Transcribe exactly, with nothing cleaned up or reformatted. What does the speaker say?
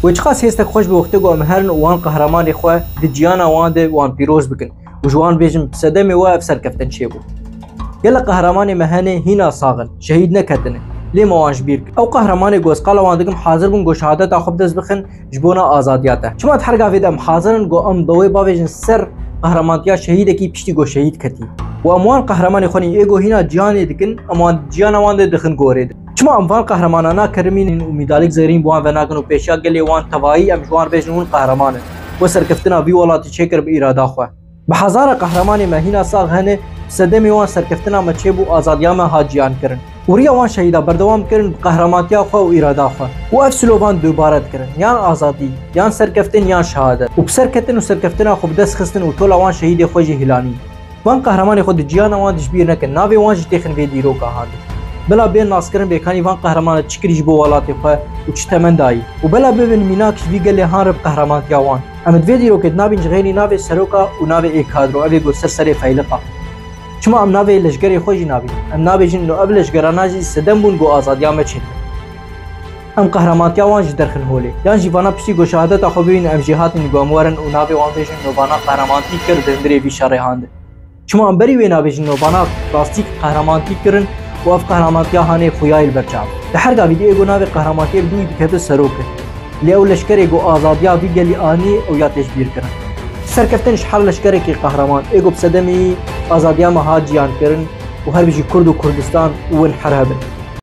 Wê çiqas hêstek xweş bi wextê ku em herin û wan qehremanê xwe di ciyana wan de wan pîroz bikin û ji wan bêjin bi sedemê we ev serkeftin çêbû. Gelek qehremanê me hene hîna sax in, şehîd neketine. Lê me wan ji bîr kir. Ew qehremanê ku ez qala wan dikim hazir bûn ku şehadeta xwe bi dest bixin ji bona azadiya te. Çima di her gavê de em hazir in ku em bi wê bavêjin ser qehremantiya şehîdekî piştî ku şehîd ketî. Û em wan qehremanê xwe nîn ê ku hîna ciyanê dikin, em wan ciyana wan de dixin gorê de. Çima em van qehremanana kerimînin û mîdalîk zêrîn bi wan venakin û pêşiya gelê wan tevayî em ji wan bêjin hûn qehreman in. We serkeftina vî welatî çêkir bi îrada xwe. Bi hezara qehremanê me hîna sax hene, sedemê wan serkeftina me çêbû, azadiya me hat jiyan kirin. Û riya wan şehîda berdewam kirin bi qehremantiya xwe û îrada xwe. Û ev slogan dubare dikirin, yan azadî, yan serkeftin, yan şehadet. Û bi serketin û serkeftina xwe bi dest xistin û tola wan şehîdê xwe jî hilanî. Van qehremanê xwe di ciyana wan de ji bîr nekin, navê wan jî têxin vê dîroka han de. Bila bên naskirin bêkanî van qehremanê çi kirî ji bo welatê xwe û çi temen dayî. Û bila bibin mînak ji vî gelê han re bi qehremantiya wan. Em di vê dîrokê de nabîn ji xênî navê seroka û navê ê kadro, ev ê got ser serê feyliqa. Çima em navê leşgerê xwe jî nabîn? Em nabêjin no ev leşgerana jî sedem bûn ku azadiya me çêdibe. Em qehremantiya wan jî derxin holê. Yan jî vana piştî ku şehadeta xwe bibînin em jê hatin ku em werin û navê wan bêjin no vana qehremantiya kir di hundirê vî şerê han de. Çima em berî wê nabêjin no vana rastî qehremantiya kirin û ev qehremantiya hanê xuya yê li ber çav. Di her gavî de ê ku navê qehremantiya bi dûyî dikeve serok e. Lê ew leşkerê ku azadiya vî gelî anî ew ya tê ji bîr kirin. Serkeftin ji her leşkerekî qehreman ê ku bi sedemî azadiya me hat jiyan kirin û her bijî Kurd û Kurdistan û win her hebin.